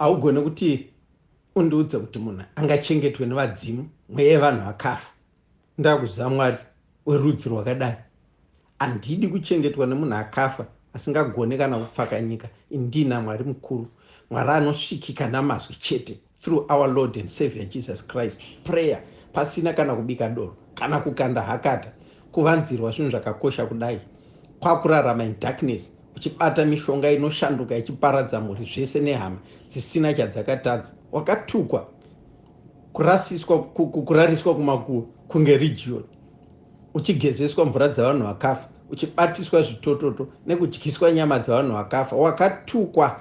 Haugone kuti undiudze kuti munhu angachengetwe nevadzimu, mweya yevanhu vakafa. Ndakuziva Mwari werudzi rwakadai. Handidi kuchengetwa nemunhu akafa asingagone kana kupfakanyika. Indina Mwari mukuru, Mwari anosvikika namazwi chete, through our Lord and Savior Jesus Christ. Prayer pasina kana kubika doro kana kukanda hakata, kuvanzirwa zvinhu zvakakosha kudai, kwakurarama in darkness, uchibata mishonga inoshanduka ichiparadza mhuri zvese nehama dzisina chadzakatadza. Wakatukwa, kurasiswa, kurariswa kumakuva kunge region, uchigezeswa mvura dzavanhu vakafa, uchibatiswa zvitototo nekudyiswa nyama dzavanhu vakafa. Wakatukwa,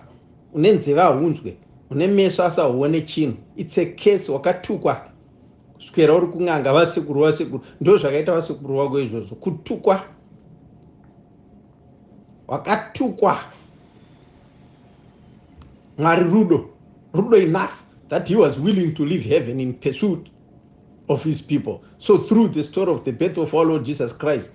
une nzeve haunzwe, une meso asahuone chinhu. It's a case. Wakatukwa kuswera uri kun'anga. Vasekuru, vasekuru, ndo zvakaita vasekuru vako izvozvo, kutukwa. Wakatukwa. Mwari rudo, rudo enough that he was willing to leave heaven in pursuit of his people. So through the story of the birth of our Lord Jesus Christ,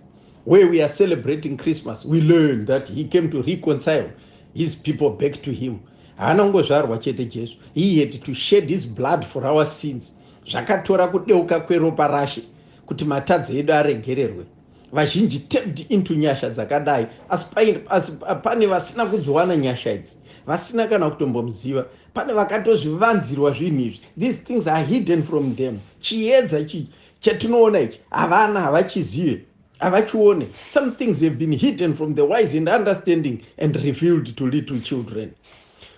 where we are celebrating Christmas, we learn that he came to reconcile his people back to him. Haana kungozvarwa chete Jesu, he had to shed his blood for our sins. Zvakatora kudeuka kweropa rashe kuti matadzo edu aregererwe. Vazhinji tapped into nyasha dzakadai, asi pane vasina kudziwana nyasha idzi, vasina kana kutombomuziva. Pane vakatozvivanzirwa zvinhu izvi. These things are hidden from them. Chiedza chatinoona ichi havana, havachizive, havachione. Some things have been hidden from the wise and understanding and revealed to little children.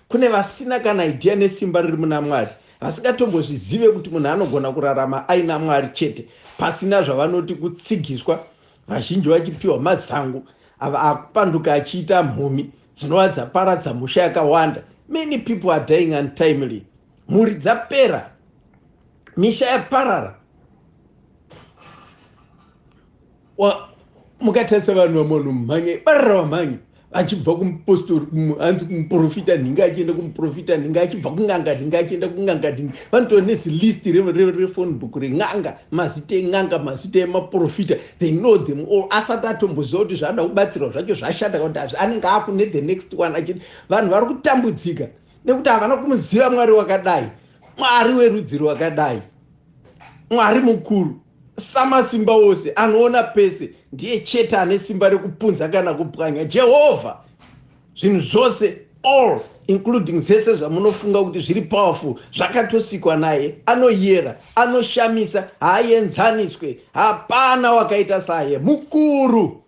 Kune vasina kana idea nesimba riri muna Mwari, vasingatombozvizive kuti munhu anogona kurarama aina Mwari chete, pasina zvavanoti kutsigiswa. Vazhinji vachipiwa mazango akupanduka, achiita mhumi dzinova dzaparadza musha yakawanda. Many people are dying untimely. Mhuri dzapera, misha yaparara. Mukatarisa vanhu vamwe vanomhanya, barara vamhanya achibva kumupostori, hanzi kumuprofita nhinga, achienda kumuprofita nhinga, achibva kun'anga nhinga, achienda kun'anga nhinga. Vanotora nezilist refone book ren'anga, mazita en'anga, mazita emaprofita. They know them all. Asati atomboziva kuti zvaada kubatsirwa zvacho zvashanda kuti hazvi, anenge akune the next one. Achiti vanhu vari kutambudzika nekuti havana kumuziva Mwari wakadai, Mwari werudzi rwakadai, Mwari mukuru, samasimba ose, anoona pese. Ndiye chete ane simba rekupunza kana kupwanya. Jehovha, zvinhu zvose, all including zvese zvamunofunga kuti zviri powerful, zvakatosikwa naye. Anoyera, anoshamisa, haaenzaniswe, hapana wakaita saye, mukuru.